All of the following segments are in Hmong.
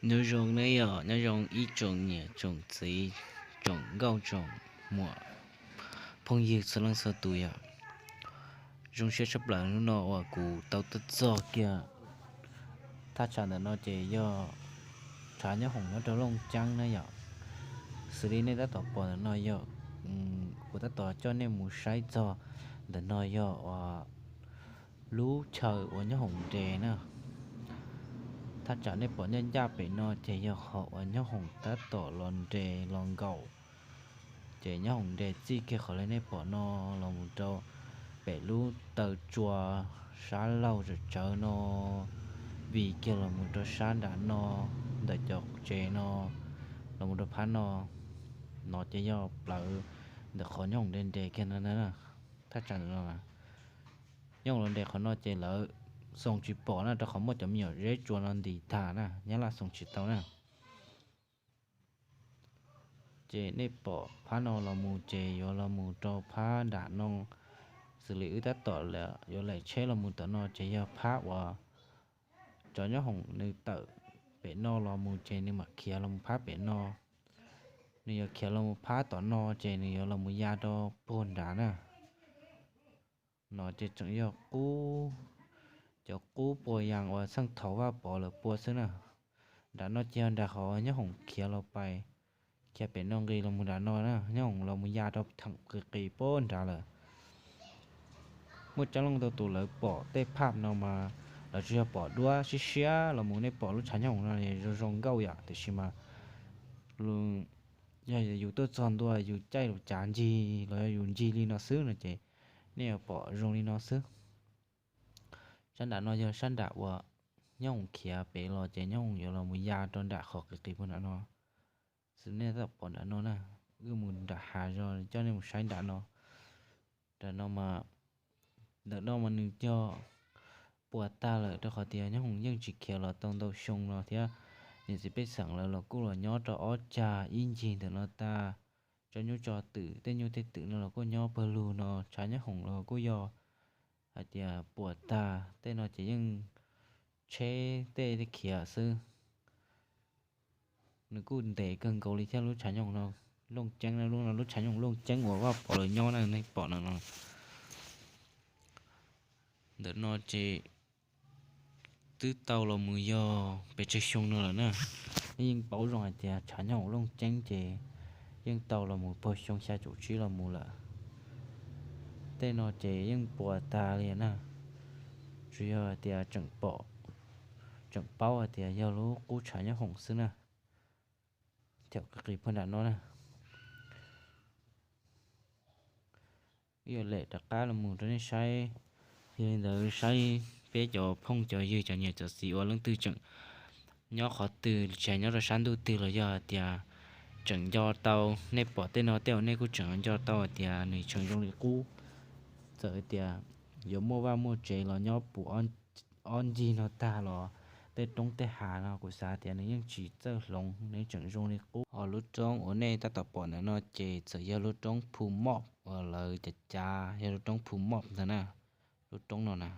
Nyob zoo ne yom, nyob zoo ib tsoom niam tsoom txiv, tsoom nkauj tsoom muam, phooj ywg txhua leej txhua tus yom. Zoo siab tshaj plaws hnub no uas kuv tau tuaj txog kiag thaj tsam ntawm no ces yog tshav nyob hoom nyob rau Looj Ceeb na yom. Xws li nej tab tom pom ntawm no yog, kuv tab tom coj nej mus saib txog ntawm no yog uas lub chaw uas nyob hoom nres na. Thaj tsam nej pom ncaj ncaj pem no ces yog qhov uas nyob hoom tab tom los nres los nkaum. Ces nyob hoom nres txij kiag qhov li nej pom no los mus rau pem lub taw tsua sab laug tsawv tsawv no, vim kiag los mus rau sab nram no, ntawm cov tsev no los mus rau phab no, no ces yog plawv ntawm qhov nyob hoom nres nres kiag no na. Thaj tsam ntawm no nyob hoom los nres qhov no ces lawv xoo tsis pom na, rau qhov muaj cov me nyuam zeb tsua no ntis tag na, Nyab Laj xoo tsis tau na. Ces nej pom phab no los mus ces yuav los mus rau phab nram no. Xws li wb tab tom yuav laim tsheb los mus tom no ces yog phab uas cov nyob hoom nws tawm pem no los mus ces nws mam khiav los mus phab pem no. Nws yuav khiav los mus phab tom no ces nws yuav los mus ya rau puag nrad na. No ces tseem yog qub, cov qub puas yas uas txheej thaum Vaj Pov lawv pua xwb na. Nram no ces yog nram qhov nyob hoom khiav los pais, khiav pem no nqis los mus nram no na, nyob hoom los mus ya rau theem qis qis puag nrad lawm. Muaj coob leej ntau tus lawv pom tej phaj no mas lawv tsuas yog pom duab siab siab los mus, nej pom lub tshav nyob hoom no zoo zoo nkauj yom, tiam sis mas yog yus tuaj txog ntua yus caij lub cav ncig los yog yus ncig li no xwb no ces nej yuav pom zoo li no xwb. Sab nram no yog sab nram uas nyob hoom khiav pem los ces nyob hoom yuav los mus ya rau nram qhov qis qis puag nram no. Xws nej tab tom pom nram no na, wb mus nram hav zoov coj nej mus saib nram no. Nram no mas, ntawm no mas nws yog puas tag lawm rau qhov tias nyob hoom yeej tsis khiav los tau ntau xyoo no thiab. Niam txiv pej xeem lawv los kuj los nyob rau ob cag ib ncig ntawm no tag, tso nyuj tso twm, tej nyuj tej twm no los kuj nyob pawg lug no, tshav nyob hoom los kuj yog hais tias puas tag. Tej no ces yeej tsheb tej khiav xwb. Nws kuj ntev kawg nkaus li thiab lub tshav nyooj no. Looj Ceeb no, lub no lub tshav nyooj Looj Ceeb uas Vaj Pov lawv nyob na, nej pom no no. Ntawm no ces twb tau los mus yog pes tsawg xyoo no lawm na. Nej yeej paub zoo hais tias tshav nyooj Looj Ceeb ces yeej tau los mus puag xyoo xya caum tsib los mus lawm. Tej no ces yeej puas tag li na. Tsuas yog hais tias tseem pom, tseem paub hais tias yog lub qub tshav nyooj hoom xwb na. Thaum qis qis puag nram no na, wb yuav lem rov qab los mus rau nej saib. Yog li ntawd saib peb cov phooj cov ywg cov niam cov txiv uas leej twg tseem nyob qhov twg, tsis hais nyob rau sab ntuj twg los yog hais tias tseem nco tau, nej pom tej no tej zaum nej kuj tseem nco tau hais tias nws tseem zoo li qub. Txawm hais tias yuav muaj vaj muaj tsev los nyob puv ob ncig no tag los tej roob tej hav no kuv xav tias nws yeej tsis txawj hloov, nws tseem zoo li qub. Ho lub roob uas nej tab tom pom ntawm no ces txawm yog lub roob Phu Moj uas lawv cav cav yog lub roob Phu Moj ntag na. Lub roob no na,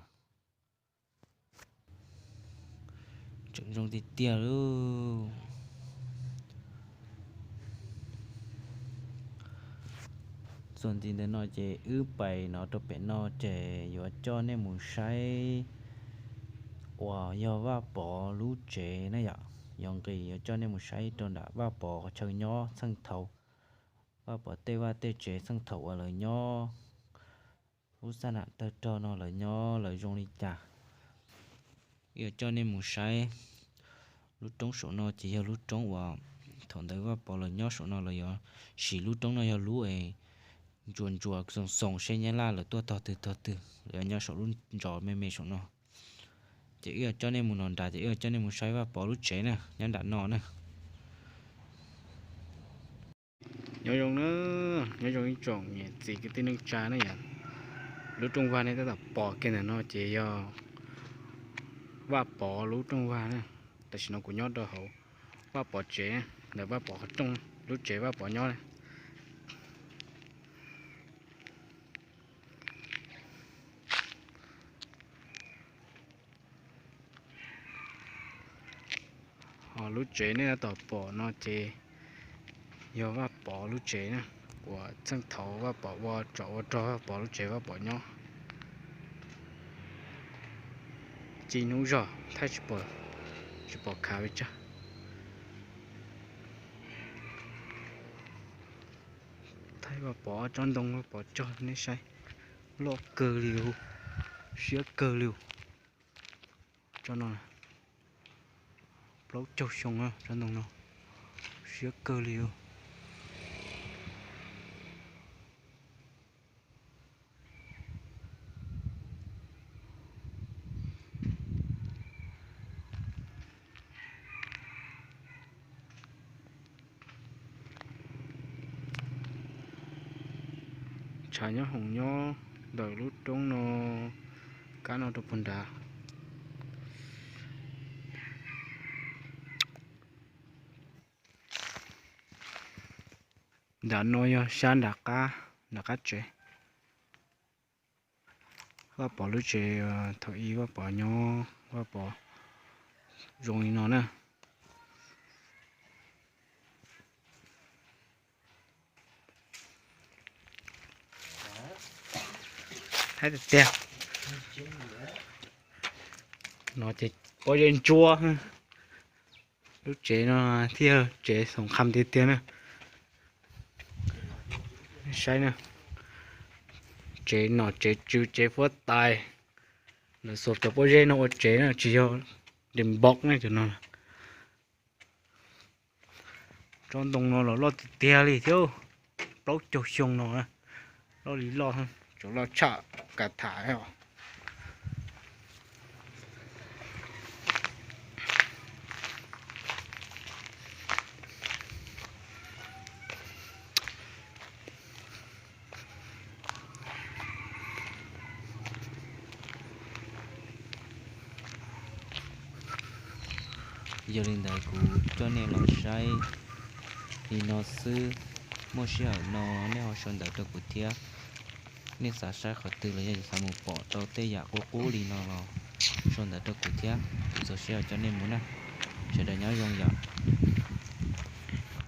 tseem zoo tiag tiag lauj. Txuas ntxiv ntawm no ces wb pais no rau pem no ces yuav coj nej mus saib uas yog Vaj Pov lub tsev na yom. Yuav nqis yuav coj nej mus saib rau nram Vaj Pov chaw nyob txheej thaum, Vaj Pov tej vaj tej tsev txheej thaum uas lawv nyob, lub xab nam tawg rog no lawv nyob lawv zoo li cas. Wb yuav coj nej mus saib. Lub roob saum no ces yog lub roob uas thaum ntawd Vaj Pov lawv nyob saum no lawv yuav siv lub roob no yog lub es ntsuas ntsuas xoos xoos seb Nyab Laj lawv tuaj tog twg tog twg, lawv yuav nyob saum lub ntsos me me saum no. Ces wb yuav coj nej mus no nrad ces wb yuav coj nej mus saib Vaj Pov lub tsev na, nyob nram no na. Nyob zoo na, nyob zoo ib tsoom niam txiv kwv tij neej tsa na yom. Lub rooj vag nej tab tom pom kiag ntawm no ces yog Vaj Pov lub rooj vag na. Tam sim no kuv nyob rau hauv Vaj Pov tsev, ntawm Vaj Pov qhov rooj, lub tsev Vaj Pov nyob na. Ho lub tsev nej tab tom pom no ces yog Vaj Pov lub tsev na, uas txheej thaum Vaj Pov ua tsov ua rog Vaj Pov lub tsev Vaj Pov nyob. Ci hnub zog thaij tsis pom khav li tsag. Thaij Vaj Pov tsob ntoo Vaj Pov tsog nej saib, loj kawg li, siab kawg li. Tsob no plaub caug xyoo tsob ntoo no, siab kawg li. Tshav nyob hoom nyob ntawm lub roob no, kab no rau puag nrad. Nram no yog sab nram qab, nram qab tsev. Vaj Pov lub tsev thaum ub Vaj Pov nyob, Vaj Pov zoo li no na. Haib tiag tiag. No ces pob zeb ntsuab. Lub tsev no thiaj tsev xoom kham tiag tiag na. Saib na, tsev nom tsev tswv tsev huab tais, lawv xuas cov pob zeb no ua tsev na, tsis yog de npov ne cov no. Tsob ntoo no los loj tiag tiag li thiab, plaub caug xyoo no, loj li loj, tsuas loj tshaj kav tham os. Yog li ntawd kuv coj nej los saib li no xwb, muaj sij hawm no nej ho sau ntawv rau kuv thiab. Nej xav saib qhov twg los yog xav mus pom rau tej yam qub qub li no los sau ntawv rau kuv thiab, kuv txaus siab coj nej mus na. Sawv daws nyob zoo yom.